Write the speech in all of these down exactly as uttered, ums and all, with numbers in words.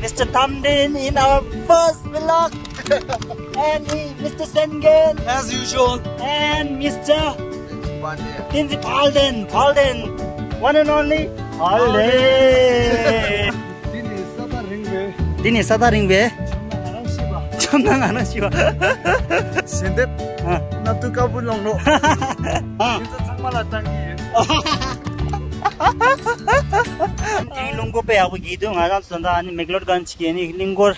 Mister Thamden in our first vlog. And he, Mister Sengen. As usual. And Mister Tenzin Palden, Palden. One and only Palden. འདི་ནི་ས་ཐག་རིང་བའི། འདི་ནི་ས་ཐག་རིང་བའི། ཆམ་ན་ང་རང་ཤི་བ། ཆམ་ན་ང་རང་ཤི་བ། ཞལ་འདེབས། ཨ། སྣབས་ཐུག་དཀར་པོ་སློང་རོགས། ཨ། ཁྱེད་ཚོ་ཚང་མ་ལ་བཏང་གི་ཡོད། དེ་རིང་རླུང་སྐོར་དཔེ་ཡག་པོ་གྱིས་འདུག་ང་རང་ཚོ་ད་ཨ་ནི་མེག་ལོར་གྷན་ཅི་གི་ཨ་ནི་གླིང་སྐོར་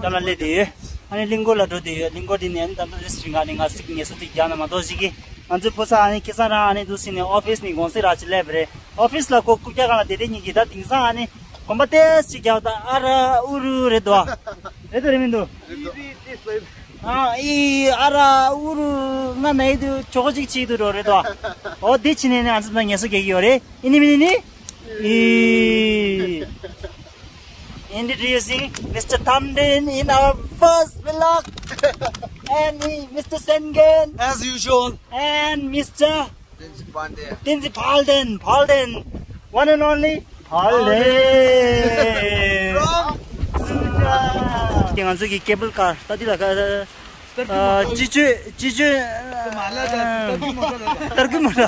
ཏང་ལ་སླེབས་བསྡད་ཡོད། ཨ་ནི་གླིང་སྐོར་ལ་འགྲོ་བསྡད་ཡོད། གླིང་སྐོར་དེ་ནས་ཨ་ནི་ད་ལྟ་རེ་སི་ཊོ་རན་ཊི་ནས་ང་ལ་ངལ་གསོ་རྒྱག་ན་མ་གཏོགས་ཅིག་གི། ང་ཚོའི་ཕོ་གསར་ཨ་ནི་ཁ་སང་རང་ཨ་ནི་འདུག་སེ་ནས་ཨོ་ཕིས་ནས་དགོང་ཟས་རག་ཅིག་སླེབས་པ་རེད། ཨོ་ཕིས་ལ་ཁོ་རྐུབ་བཀྱག་སྒང་ལ་བསྡད་བསྡད་གཉིས་ཀྱིས་ད་དེང་སང་ཨ་ནི་གོམ་པ་ཏོག་ཙམ་ཅིག་རྒྱག་ད་ཨ་ར་ཨུ་རུ་རེད་དོ། རེད་དོ་རེད་མི་འདུག་ཨ་ཨི་ཨ་ར་ཨུ་རུ་ང་ན་ཡི་དུ་ཆོག་ཅིག་བྱེད་དུ་འགྲོ་རེད་དོ། ཨོ་དེ་ཕྱིན་ནས་ནི་ང་ཚོ་ད་ངལ་གསོ་རྒྱག་གི་ཡོད་རེད། ཨི་ནི་མི་ནི་ནི། ཨི། Introducing Mister Thamden in our first vlog. And he, Mister Sengen. As usual. And Mister Tenzin Palden. Tenzin Palden, Palden. One and only Palden. From Suja. ང་ཚོ་གི་ཀེ་བལ་ཀར་ད་འདི་ལ་ཀ་ཨ། སྤྱི་སྤྱོད་སྤྱི་སྤྱོད། ཏར་ཀི་མོ་ཊ།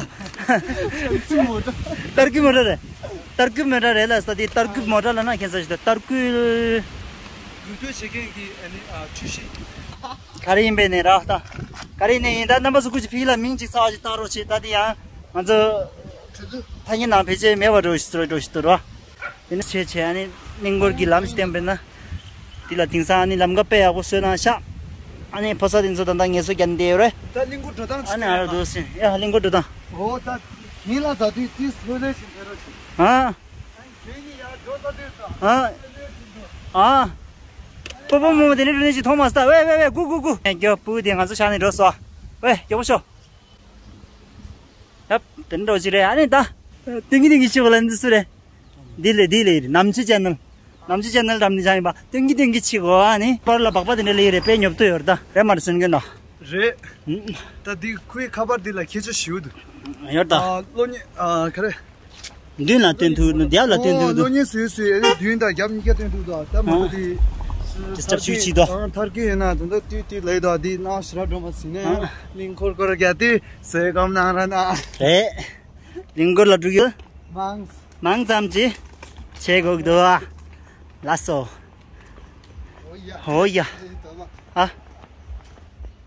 ཏར་ཀི་མོ་ཊ་རེད། ཏར་ཀི་མོ་ཊ་རེད་ལ་ས་དེ་ཏར་ཀི་མོ་ཊ་ལ་ན་ཁྱེད་ས་ཞིག་ཏར་ཀི། འགྲུལ་སྐྱོད་བྱེད་མཁན་གྱི་ཨ་ནི་ཨ་འཁྲུལ་གཞི། ག་རེ་ཡིན་པས་ནས་ར་ད། ག་རེ་ནས་ཡིན་ད་རྣམ་པ་ཚོ་སྐུ་མཁྱེན་ཕི་ལ་མིང་གཅིག་གསར་པ་ཞིག་བཏགས་རོགས་བྱེད། ད་དེ་ཡང་ང་ཚོ་ཐ་སྙད་ནང་ཕལ་ཆེར་མེད་པ་འགྲོ་ཞིག་འགྲོ་ཞིག་འདུག་ར། དེ་ནས་བྱས་བྱས་ཨ་ནི་གླིང་སྐོར་གྱི་ལམ་ཞིག་བསྟན་པས་ན། འདི་ལ་དེང་སང་ཨ་ནི་ལམ་ཁ་དཔེ་ཡག་པོ་བཟོས་གནང་ཤག་ཨ་ནི་ཕོ་གསར་དེ་ཚོ་ད་ལྟ་ངལ་གསོ་རྒྱག་བསྡད་ཡོད་རེད། ད་གླིང་སྐོར་འགྲོ་སྟངས་ཨ་ནི་ཨ་ར་འདུག་སེ་ཡ་གླིང་སྐོར་འགྲོ་སྟངས། ཨོ་ད་ཉིན་ལ་ཟ་དུས་ཏིས་ལྷོད་ལྷོད་ཞིག་འགྲོ་རོགས་ཞིག་ཨ། ཁྱོད་གཉིས་ཡར་འགྲོ་ས་དུས་ད་ཨ། ལྷོད་ལྷོད་ཞིག་འགྲོ། ཨ། སྤོ་བོ་མོ་མོ་དེ་ནས་འགྲོ་ནས་ཞིག་མཐོང་མ་སོང་། ཝེ་ཝེ་ཝེ་གུ་གུ་གུ། ཡ་རྒྱོ་སྤུ་དེ་ང་ཚོ་ཤག་ནས་འགྲོ་སོང་། ཝེ་རྒྱོ་པོ་ཤོ། ཡབ། དེ་འདྲ་ཅིག་རེད། ཨ་ནི་ད། སྟོན་གྱི་སྟོན་གྱི་ཆེ་གོ་ལ་འདི་སུ་རེད། འདི་ལས་འདི་ལས་རེད། ནམ་ཆུ་ཅན་ནལ། ནམ་ཆུ་ཅན་ནལ་འགྲམ་ནས་བྱ་ཡིན་པ། སྟོན་གྱི་སྟོན་གྱི་ཆེ་གོ་ཨ་ནི་པར་ལ་སྦག་པ་དེ་འདྲ་ལས་རེད། དཔེ་ཉོབ་ཏོ་ཡོད་རེད་ད། རེད་མ་རེད་སོན་གྱི་ན། རེད། ད་འདི་ཁོའི་ཁ་པར་འདི་ལ་ཁྱད་ཆོས་ཞེ་པོ་འདུག་ཡོད་ད། ཨ་གློག་བརྙན་ཨ་ག་རེ། མདུན་ལ་སྟོན་ཐུབ་ནོ་རྒྱབ་ལ་སྟོན་ཐུབ་འདུག་གློག་བརྙན་བཟོས་བཟོས་ཨ་ནི་མདུན་དང་རྒྱབ་གཉིས་ཀ་སྟོན་ཐུབ་འདུག་ད་མ་གཏོགས་དེ། དེ་སྐྱབས་ཆུ་ཅིག་དོ། ཨང་ཐར་གི་ཡིན་ན་དོན་དག་ཏུས་ཏུས་ལས་དོ་འདི་ནང་ཞི་ར་སྒྲོལ་མ་ཟིན་ནས་གླིང་འཁོར་སྐོར་རྒྱག་དུས་བཟོད་སྒོམ་གནང་ར་ན། རེད། གླིང་འཁོར་ལ་འགྲོ་རྒྱུ། མང་། མང་ཙམ་ཅིག་བྱེད་དགོས་འདུག་ཨ། ལགས་སོ། ཨོ་ཡ། ཨོ་ཡ། ཨ།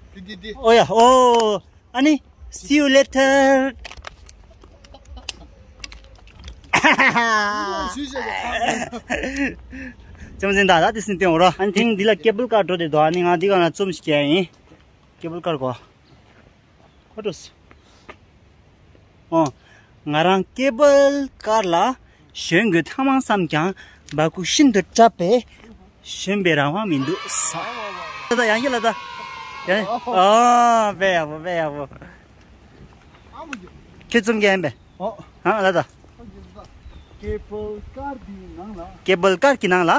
འདི་འདི་འདི། ཨོ་ཡ་ཨོ། ཨ་ནི། See you later. ཅོམ་ཟིན་ད་ད་དེ་སྲིན་སྟོན་འོ་ར། ཨ་ནི་ཐེངས་འདི་ལ་ཀེ་བལ་ཀར་འགྲོ་དེ་དོ། ཨ་ནི་ང་འདི་ག་ན་རྩོམ་ཞིག་རྒྱག་ཡིན། ཀེ་བལ་ཀར་གོ་ཧོ་ཏོས། ཨོ། ང་རང་ཀེ་བལ་ཀར་ལ་ཞོན་དགོས་ཐ་མང་བསམ་ཀྱང་སྦ་ཁུག་ཤིན་ཏུ་སྲབ་པས་ཞོན་པའི་རང་དབང་མི་འདུག་ས། ལ་ད་ཡང་གི་ལ་ད། ཡང་ཨ་དཔེ་ཡག་པོ་དཔེ་ཡག་པོ། ཁྱེད་རྩོམ་རྒྱག་ཡིན་པས། ཨོ། ཨ་ལ་ད། ཀེ་བལ་ཀར་འདིའི་ནང་ལ། ཀེ་བལ་ཀར་གྱི་ནང་ལ།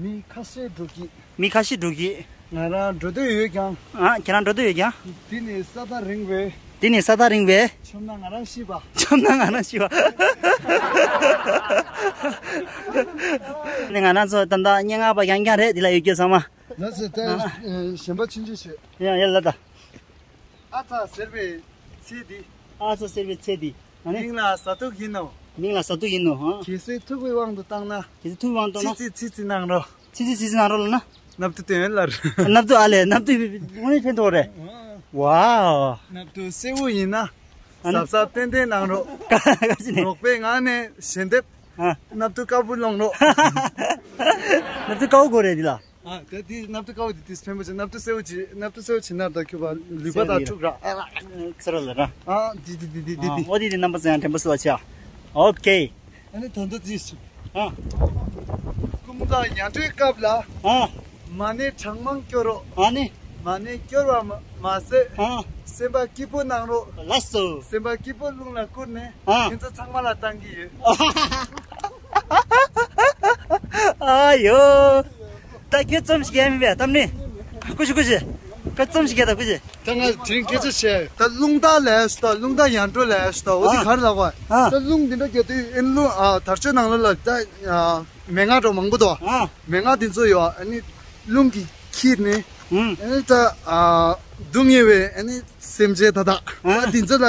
མི་ཁ་ཤས་འགྲོ་གི། མི་ཁ་ཤས་འགྲོ་གི། ང་རང་འགྲོ་འདོད་ཡོད་ཀྱང་། ཨ་ཁྱེད་རང་འགྲོ་འདོད་ཡོད་ཀྱང་། འདི་ནི་ས་ཐག་རིང་བས། འདི་ནི་ས་ཐག་རིང་བས། མཆོང་ན་ང་རང་ཤི་བ། མཆོང་ན་ང་རང་ཤི་བ། ནི་ང་རང་ཚོ་ད་ལྟ་སྙན་ངག་པ་རྐྱང་རྐྱང་རེད། འདི་ལ་ཡོད་རྒྱུ་ཚང་མ། ལགས་སོ་ད་ཨ་གཞན་པ་ཆུང་ཆུང་བྱོས། ཡ་ཡ་ལ་ད། ཨ་ཚ་ཟེར་བའི་ཚེ་འདི། ཨ་ཚ་ཟེར་བའི་ཚེ་འདི། ཨ་ནི། མིང་ལ་ཟ་ཐུག་ཡིན་ནོ། མིང་ལ་ཟ་ཐུག་ཡིན་ནོ་ཧང་། གལ་སྲིད་ཐུག་པའི་དབང་དུ་བཏང་ན། གལ་སྲིད་ཐུག་པའི་དབང་དུ་བཏང་ན། ཚིག་ཚིག་ཚིག་ཚིག་གནང་རོགས། ཚིག་ཚིག་ཚིག་ཚིག་གནང་རོགས་ལ་ན། སྣབས་ཐུག་སྟོན་ལར། སྣབས་ཐུག་ཨ་ལས་སྣབས་ཐུག་དངོས་གནས་ཕན་ཐོགས་རེད། ཝའོ། སྣབས་ཐུག་སེར་པོ་ཡིན་ན། ཨ་ནི། གཟབ་གཟབ་ཏན་ཏན་གནང་རོགས། ག་ཅི་ནས། རོགས་པའི་ངང་ནས་ཞལ་འདེབས། ཨ། སྣབས་ཐུག་དཀར་པོ་སློང་རོགས། སྣབས་ཐུག་དཀར་པོ་དགོས་རེད་འདི་ལ། ཨ་ད་འདི་སྣབས་ཐུག་དཀར་པོ་འདི་ཏིས་ཕན་པོ་ཆེ། སྣབས་ཐུག་སེར་པོ་ཆེ། སྣབས་ཐུག་སེར་པོ་ཆེ་ན་ད་ཁྱོད་པ་ལུས་པ་དང་འཁྲུག་ར། ཚེ་རོ་ལ་ར། ཨ་འདི་འདི་འདི་འདི་འདི། ཨོ་འདི་འདི་རྣམ་པ་ཚོ་ཡང་དྲན་པ་གསོ་བ་ཆེ། ཨོ་ཁེ། ཨ་ནི་ད་ལྟ་ཅི་ཞིག་ཨ། ཀུན་དགའ་ཡང་སྤྲོའི་སྐབས་ལ། ཨ། མ་ཎི་གྲངས་མང་སྐྱོར་རོགས། ཨ་ནི། མ་ཎི་སྐྱོར་བ་མ་མ་ཟད། ཨ། སེམས་པ་སྐྱིད་པོ་གནང་རོགས། ལགས་སོ། སེམས་པ་སྐྱིད་པོ་རླུང་ལ་བསྐུར་ནས། ཨ། ཁྱེད་ཚོ་ཚང་མ་ལ་བཏང་གི་ཡོད། ཨ་ཡོ། ད་ཁྱོད་རྩོམ་ཞིག་ཡ་མིན་པས་གཏམ་ནི། ཀུ་ཤི་ཀུ་ཤི། ཁྱོད་རྩོམ་ཞིག་ཡ་ད་ཀུ་ཤི། ད་ང་དྲིན་སྐད་ཆ་བཤད། ད་རླུང་རྟ་ལས་སུ་ད་རླུང་རྟ་ཡང་འགྲོ་ལས་སུ་ད་འོ་དེ་ཨ། ག་རེ་ལབ་པ། ཨ། ད་རླུང་འདི་འདྲ་རྒྱག་དུས་ཨིན་རླུང་ཨ་དར་ལྕོག་ནང་ལོགས་ལ་ད་ཨ། མན་ངག་འདྲ་མང་པོ་འདུག་ཨ། མན་ངག་དེ་ཚོ་ཡོད། ཨ་ནི་རླུང་གིས་འཁྱེར་ནས། ཨུམ། ཨ་ནི་ད་ཨ་སྡུག་བསྔལ་བའི་ཨ་ནི་སེམས་ཅན་ད་དག་ཨ། ད་དེ་ཚོ་ལ་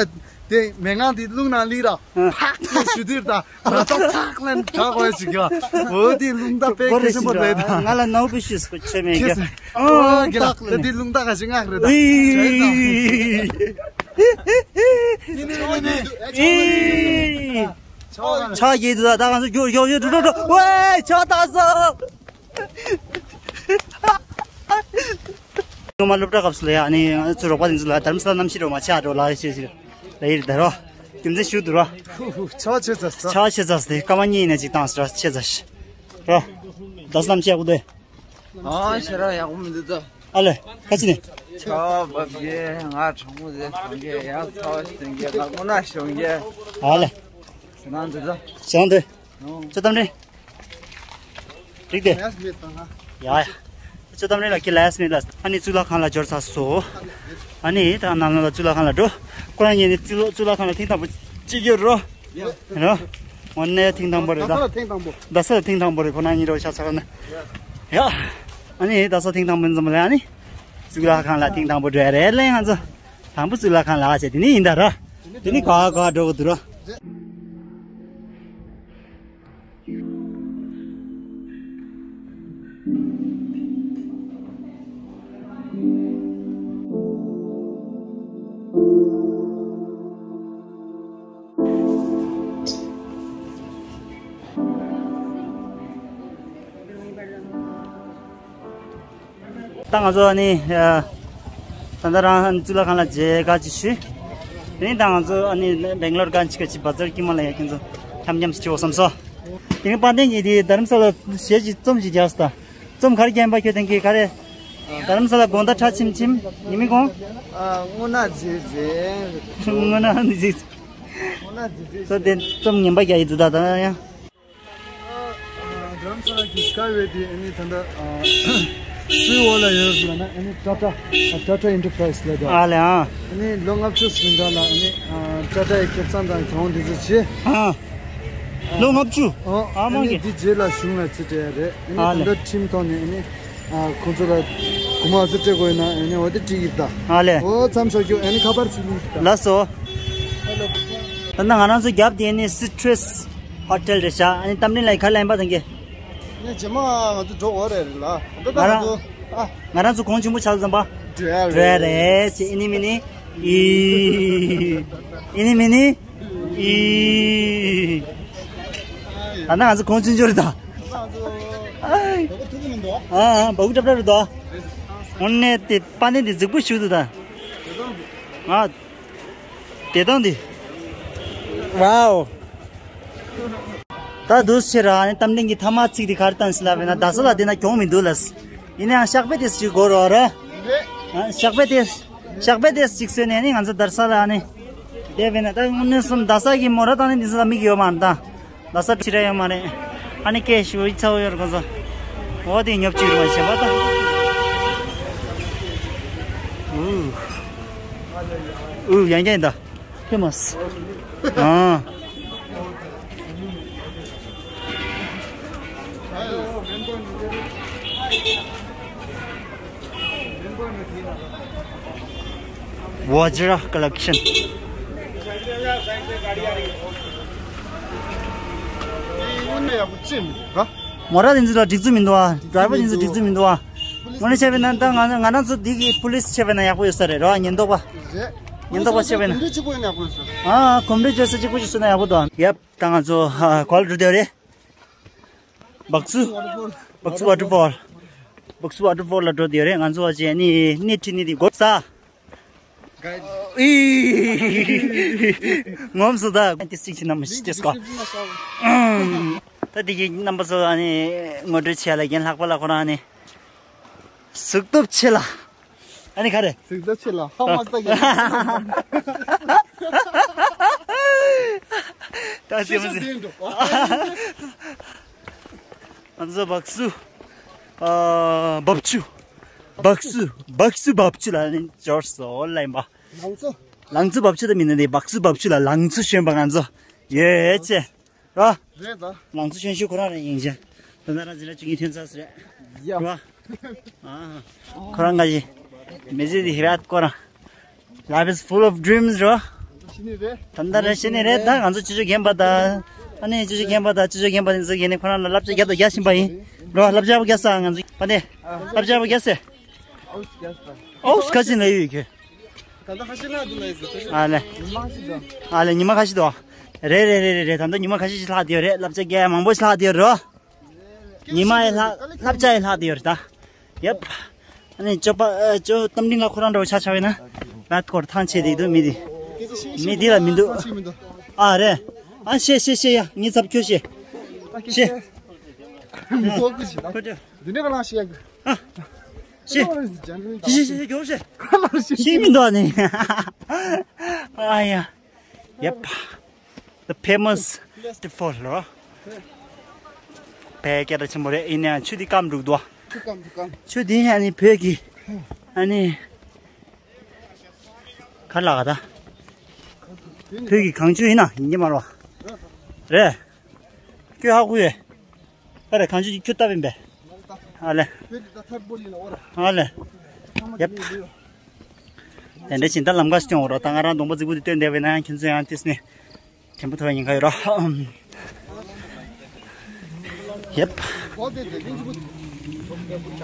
དེ་མན་ངག་དེ་རླུང་ནང་སླེབས་ར། ཨ། ཕག་ལས་ཞུ་དུས་ད་ར་ད་ཐག་ལན་དྲག་པ་ཞིག་ཡོད། འོ་དེ་རླུང་རྟ་དཔེ་གལ་ཆེན་པོ་རེད་ད། ང་ལ་ནོར་བུ་ཤུས་ཁོ་ཆེ་མེད་ཀྱི། ཨོ་གི་ལ་ད་དེ་རླུང་རྟ་ག་ཞིག་ངག་རེད་ད། ཨི། ཨི། ཕྱག་གིས་དུ་ད་ད་གང་ཚོ་རྒྱུ་རྒྱུ་རྒྱུ་འགྲོ་འགྲོ་འགྲོ། ཝེ་ཆོ་ད་སོ། ངོ་མ་སློབ་གྲྭ་སྐབས་སུ་ལ་ཡ་ཨ་ནི་ང་ཚོ་རོགས་པ་དེ་ཚོ་ལ་དྷ་རམ་ས་ལ་གནམ་གཤིས་རོ་མ་ཆགས་འགྲོ་ལ་ཤེས་ཤེས་ལ་ཡིར་ད་རོ། རྒྱུ་མཚན་ཞུ་འདུག་རོ། ཆོ་ཆེ་ཙ་ས། ཆོ་ཆེ་ཙ་ས་དེ་སྐར་མ་གཉིས་ནས་ཅིག་བཏང་ས་རོ་ཆེ་ཙ་ཤི། རོ། ད་ས་གནམ་གཤིས་ཡག་པོ་འདུག་ཨ་ཤེས་ར་ཡག་པོ་མི་འདུག་ད། ཨ་ལེ། ཁ་ཅི་ནས། ཆར་པ་བབས་གི་ང་གྲང་མོ་ཟེར་གྲང་གི་ཡ་ཚ་བ་ཞིག་གི་ལ་ཁོ་ན་ཤོང་གི་ཨ་ལེ། ཟེར་ན་འདི་ད། ཞང་འདི། ཨོ། ཅོ་གཏམ་རེད། རིག་དེ། ལས་མེད་དང་ང་། ཡ་ཡ། ཅོ་གཏམ་རེད་ལ་ཁྱི་ལས་མེད་ལ། ཨ་ནི་གཙུག་ལག་ཁང་ལ་འབྱོར་ཚར་སོ། ཨ་ནི་ད་ནང་ལ་གཙུག་ལག་ཁང་ལ་འགྲོ། ཁོ་རང་ཉིད་ནི་གཙུག་ལག་གཙུག་ལག་ཁང་ལ་ཐེངས་དང་པོ་གཅིག་ཡོད་རོ། རོ། དངོས་གནས་ཐེངས་དང་པོ་རེད་ད། ད་ས་ལ་ཐེངས་དང་པོ། ད་ས་ལ་ཐེངས་དང་པོ་རེད་ཁོ་ན་ཉིན་རོ་ཤ་ཚ་ན། ཡ། ཨ་ནི་ད་ས་ཐེངས་དང་པོ་ཡིན་ཙམ་ལ་ཨ་ནི། གཙུག་ལག་ཁང་ལ་ཐེངས་དང་པོ་འགྲོ་ཡ་རེད་ལེ་ང་ཚོ། དང་པོ་གཙུག་ལག་ཁང་ལ་བྱས་དེ་ནི་ཡིན་ད་ར། དེ་ནི་ག་ག་འགྲོ་གི་འདུག་ར། ད་ང་ཚོ་ཨ་ནི་ད་ལྟ་རང་གཙུག་ལག་ཁང་ལ་མཇལ་ཁ་ཅིག་ཞུས། དེ་ནས་ད་ང་ཚོ་ཨ་ནི་སྦེང་ལོར་ག་ཅིག་ག་ཅིག་བ་ཛར་དཀྱིལ་མ་ལ་ཡ་ཁྱེད་ཚོ་འཆམ་འཆམ་ཞིག་བྱེད་འོ་བསམ་སོང་། དེ་ནས་དཔལ་ལྡན་གྱིས་དེ་དྷ་རམ་ས་ལ་གཞས་ཅིག་རྩོམ་ཅིག་རྒྱག་སོང་ད། རྩོམ་ག་རེ་རྒྱག་པ་ཁྱོད་དེང་གི་ག་རེ། དྷ་རམ་ས་ལ་དགོང་དག་ཁྲ་ཆིམ་ཆིམ་ཉི་མའི་གོང་། ཨ་སྔོ་ནག་ཟིག་ཟིག་སྔོ་ནག་ཟིག་སྔོ་ནག་ཟིག་ཟིག་སོ་དེ་རྩོམ་ངན་པ་རྒྱག་ཡི་འདུག་ད་ད་ཡང་། རྡ་རམ་ས་ལ་གི་སྐའི་ཝེ་དེ་ཨ་ནི་ད་ལྟ་སུའི་འོག་ལ་ཡོད་ལབ་ན་ཨ་ནི་ཊ་ཊ་ཊ་ཊ་ཨེན་ཊར་པ་རའི་སི་ལབ་འདུག་ཨ་ལེ་ཨ། ཨ་ནི་ལོ་ལྔ་བཅུ་ཟིན་ག་ལ་ཨ་ནི་ཊ་ཊ་ཡི་ཁེ་བཟང་དང་གྱོང་འདི་ཚོ་བྱས། ཨ། ལོ་ལྔ་བཅུ། ཨོ་ཨ་ཨ་མང་གི་ནི་འདི་རྗེས་ལ་གཞུང་ལ་རྩིས་སྤྲད་ཡ་རེད། ཨ་ནི་ཨ་ད་ལེ། ལྟ་ཁྲིམས་ཐོག་ནས་ཨ་ནི་ཁོང་ཚོ་ལ་གོ་མ་རྩིས་སྤྲད་དགོས་ན་ཨ་ནི་འོ་དེ་འགྲིག་གི་ད། ཨ་ལེ། ཨོ་མཚམས་ཞོག་རྒྱུ་ཨ་ནི་ཁ་པར་ཅིག་ལུས་ད། ལགས་སོ། ད་ནང་ང་རང་ཚོ་རྒྱབ་དེ་ནི་སི་ཊྲེས་ཧོ་ཊེལ་རེད་ཤག་ཨ་ནི་གཏམ་གླེང་ལ་ག་ལ་ཡིན་པ་དང་གི། ནི་རྗེས་མ་ང་ཚོ་འགྲོ་འོ་རེད་རེད་ལ། ད་ལྟ་ང་རང་ང་ཚོ་ཨ། ང་རང་ཚོ་གོང་ཆེན་པོ་ཆགས་ཙམ་པ། འགྲོ་ཡ་རེད་ཅེས་ཨི་ནི་མི་ནི། ཨི། ཨི་ནི་མི་ནི། ཨི། ད་ནང་ང་ཚོ་གོང་ཆེན་པོ་རེད་ད། ཨ་ཨ་བ་གུ་ཏྲབ་ཏྲབ་རེད་ད། འོ་ནས་དེ་པ་ནི་དེ་རྫིག་པོ་ཞུ་འདུག་ད། ང་། བདེ་ཐང་འདི། ཝའོ། ད་འདུག་ཕྱིར་ར་ནི་གཏམ་གླེང་གི་ཐ་མ་ཚིག་འདི་ག་རེ་བཏང་ཟིན་ལབ་ན་རྡ་ས་ལ་བསྡད་ན་གྱོང་མི་འདུག་ལབ། ཡིན་ནའང་ཤག་པེ་དེ་ཞིག་དགོས་རོགས་ར། ཨ་ཤག་པེ་དེ། ཤག་པེ་དེ་ཞིག་བཟོས་ནས་ནི་ང་ཚོ་རྡ་ས་ལ་ནི། བསྡད་པས་ན་ད་དངོས་གནས་སོང་རྡ་ས་གི་མོ་ར་བཏང་ནི་འདི་ཚོ་ལ་མིག་ཡོད་མ་རེད་ད། ལ་ས་ཁྲི་ར་ཡོད་མ་རེད། ཨ་ནི་སྐད་ཞུ་ཡི་ཚ་བོ་ཡོད་རེད་ཁོ་ཚོ། འོ་དེ་ཉོབ་ཅིག་རུ་བ་བྱེད་པ་ད། ཨུ། ཨུ་ཡང་ཀྱང་ཡིན་ད། ཧེ་མ་སི། ཨ། Vajra collection། མོ་ར་དེ་ཚོ་ལ་སྒྲིག་འཛུགས་མི་འདུག་ཨ། ཌ་རའི་ཝར་དེ་ཚོ་སྒྲིག་འཛུགས་མི་འདུག་ཨ། དངོས་གནས་བྱས་པས་ན་ད་ང་ང་རང་ཚོ་འདི་གི་པུ་ལིས་བྱས་པས་ན་ཡག་པོ་ཡོད་ས་རེད་རོ། ཉེན་རྟོག་པ། ཉེན་རྟོག་པ་བྱས་པས་ན། ཨ་གོམ་བགྲོད་བྱེད་ས་གཅིག་པུ་ཞིག་བཟོས་ན་ཡག་པོ་འདུག་ཨ། ཡབ། ད་ང་ཚོ་ཧ་གོ་ལ་འགྲོ་བསྡད་ཡོད་རེད། སྦག་སུ། སྦག་སུ་ཝ་ཊར་ཕོལ། སྦག་སུ་ཝ་ཊར་ཕོལ་ལ་འགྲོ་བསྡད་ཡོད་རེད། ང་ཚོ་བ་ཅན་ནི་སྣེ་ཁྲིད་ནི་དེ་དགོས་ས། ཨི། ངོམ་སོ་ད། ཏིས་ཅིག་ཅི་ནམ་ཤི་ཏིས་ཀོ། ད་དེ་གི་རྣམ་པ་ཚོ་ཨ་ནི་ངོ་སྤྲོད་བྱས་ལ་རྒན་ལྷག་པ་ལ་ཁོ་རང་ཨ་ནི། གཟུགས་སྟོབས་ཆེ་ལ། ཨ་ནི་ག་རེ། གཟུགས་སྟོབས་ཆེ་ལ་ཧ་མ་ལྟ་གི། ད་ཟེར་མ་ཟེར། ང་ཚོ་སྦག་སུ། ཨ་སྦག་ཆུ། སྦག་སུ་སྦག་སུ་སྦག་ཆུ་ལ་ནི་འབྱོར་སོང་ལ་ཡིན་པ། ལང་ཚོ། ལང་ཚོ་སྦག་ཆུ་ད་མིན་ནི་སྦག་སུ་སྦག་ཆུ་ལ་ལང་ཚོ་ཤོན་པ་ང་ཚོ་ཡོད་ཅེ། ར། རེད་ད། ལང་ཚོ་ཤོན་ཤུ་ཁོ་རང་རེད་ཡིན་ཅེ། ད་ནང་རང་འཛིན་གྲྭ་བཅུ་གཉིས་ཐོན་ཚར་སོང་རེད། ཡ། རེད་བ། ཨ། ཁོ་རང་ག་ཞིག་མི་ཚེ་འདི་ཧི་ར་ཁོ་རང་། Life is full of dreams རོ། ད་ལྟ་རེ་ཤི་ནི་རེད། ད་ང་ཚོ་ཅོ་ཅོ་རྒན་པ་དང་། ཨ་ནི་ཅོ་ཅོ་རྒན་པ་དང་ཅོ་ཅོ་རྒན་པ་དེ་ཚོ་གིས་ནི་ཁོ་རང་ལ་བསླབ་བྱ་རྒྱག་དང་རྒྱག་བཞིན་པ་ཡིན། རོ་བསླབ་བྱ་པོ་རྒྱག་ས་ང་ཚོ་པ་ནི། བསླབ་བྱ་པོ་རྒྱག་ས། ཨོ་སི་ཁ་ཅིན་ལ་ཡོད་ཁྱོད། ད་ལྟ་ཁ་ཤས་ལྷག་འདུག་ལ་ཡོད་ཟེར། ཨ་ལེ། ཉི་མ་ཁ་ཤས་འདུག་ཨ་ལེ་ཉི་མ་ཁ་ཤས་འདུག་རེད་རེད་རེད་རེད་རེད། ད་ལྟ་ཉི་མ་ཁ་ཤས་ཤིག་ལྷག་བསྡད་ཡོད་རེད། བསླབ་བྱ་རྒྱག་མང་པོ་ཞིག་ལྷག་བསྡད་ཡོད་རེད། ཉི་མ་ཡི་ལྷག་བསླབ་བྱ་ཡི་ལྷག་བསྡད་ཡོད་རེད་ད། ཡབ། ཨ་ནི་ཅོ་པ་ཨ་ཅོ་གཏམ་འདྲི་ལ་ཁོ་རང་འདྲ་བོ་ཆ་ཆ་བས་ན། ང་ཐོར་ཐང་ཆད་དེ་འདུག་མི་དེ། མི་དེ་ལ་མི་འདུག་ཨ་རེད། ཨ་ཤེས་ཤེས་ཤེས་ཡ་ངའི་ཚབ་ཁྱོད་ཤེས། ཤེས། ཁོ་ཅོ། འདི་ནས་ག་ལ་ཤེས་ཡ། ཨ། ཤེས། ཤེས་ཤེས་ཤེས་ཤེས་མགྱོགས་ཤེས། ཁ་ལ་ཤེས། ཤེས་མི་འདུག་ཨ་ནི། ཨ་ཡ། Yep. The famous waterfall རོ། བོད་སྐད་གྲགས་ཆེན་པོ་རེད། ཡིན་ནའང་ཆུ་འདི་སྐམ་འགྲོ་གི་འདུག་ཆུ་སྐམ་ཆུ་སྐམ། ཆུ་འདི་ཨ་ནི་བོད་ཀྱི་ཨ་ནི་ག་ལ་ག་ད། བོད་ཀྱི་གངས་ཆུ་ཡིན་ན་ཡིན་གྱི་མ་རེད་བ། རེད། ཁྱོད་ཧ་གོ་ཡོད། ཨ་རེ་གངས་ཆུ་ཁྱོད་ལྟ་བིན་པས། ཨ་ལེ། ཨ་ལེ། ཡབ། དེ་འདྲ་བྱིན་ད་ལམ་ཁ་སྐྱོང་རོགས། ད་ང་རང་གདོང་པ་རྫིག་པོ་དེ་སྟོན་བསྡད་པས་ན་ཡང་ཁྱེད་ཚོ་ཡང་ཏིས་ནས་དྲན་པོ་ཐོར་ཉེན་ཁ་ཡོད་རོགས། ཡབ།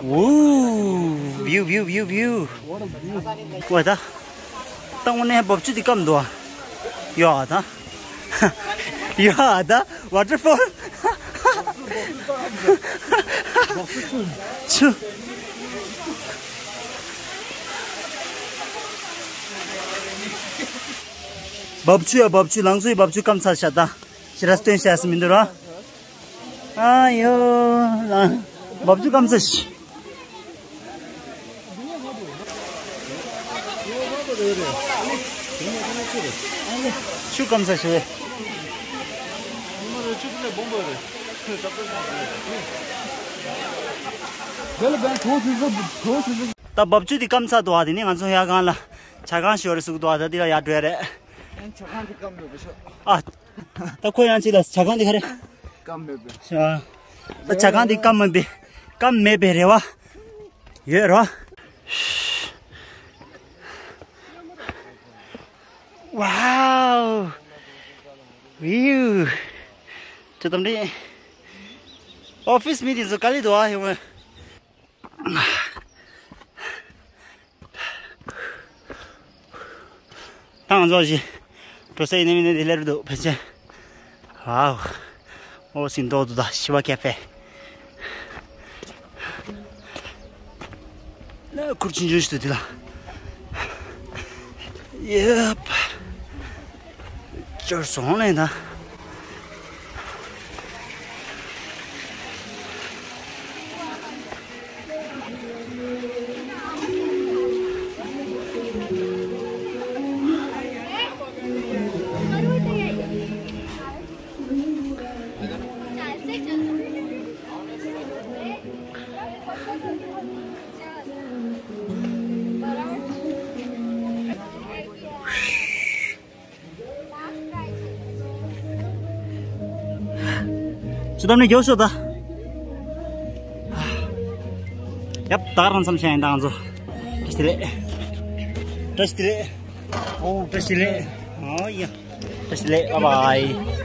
Ooh, view, view, view, view. ཝ་ད། ད་དངོས་གནས་འབབ་ཆུ་འདི་སྐམ་འདུག་ཨ། ཡ་ད། ཡ་ད། Waterfall. ཆུ། འབབ་ཆུ་ཡ་འབབ་ཆུ། ལང་ཚོའི་འབབ་ཆུ་སྐམ་ཚར་ཤག་ད། ཞེ་དྲག་སྟོན་ཤག་ཟེར་མི་འདུག་ར། ཨ་ཡོ་ལ། འབབ་ཆུ་སྐམ་ས་ཞིག་ཆུ་སྐམ་ས་ཞིག་རེད། ད་འབབ་ཆུ་འདི་སྐམ་ཚར་འདུག་ཨ། དེ་ནས་ང་ཚོ་ཡར་སྒང་ལ་ཇ་ཁང་ཞིག་ཡོད་རེད་ཟེར་གི་འདུག་ཨ། ད་འདི་ལ་ཡར་འགྲོ་ཡ་རེད། ཇ་ཁང་འདི་སྐམ་མེད་པ་ཤག་ཨ། ད་ཁོ་ཡང་ཅིག་ལ་ཇ་ཁང་འདི་ག་རེ། སྐམ་མེད་པས། ཤ། ད་ཇ་ཁང་འདི་སྐམ་མེད་པས། སྐམ་མེད་པའི་རེ་བ་ཡོད་རོ། Wow. View. ཅི་ཙམ་རེད། ཨོ་ཕིས་མི་དེ་ཚོ་ག་ལེ་འདུག་ཨ་ཡོང་བས། ད་ང་ཚོ་ཞིག་འགྲོ་ས་ཡིན་ནི་མིན་ནི་དེ་ལེར་འདུག་ཕལ་ཆེར། ཝའོ། ཨོ་སི་མདོག་འདུག་ད་ཞི་བ་ཀེ་ཧྥེ། ཁུར་ཆུང་ཆུང་ཞིག་འདུག་དེ་ལ། ཡེབ། ཅོར་སོང་ལེ་ད། ཇི་ལྟར་ནས་མགྱོགས་ཤོག་ད། ཡབ། ད་རང་མཚམས་བཞག་ཡིན་ད་ང་ཚོ། བཀྲ་ཤིས་བདེ་ལེགས། བཀྲ་ཤིས་བདེ་ལེགས། ཨོ་བཀྲ་ཤིས་བདེ་ལེགས། ཨོ་ཡ། བཀྲ་ཤིས་བདེ་ལེགས། Bye bye.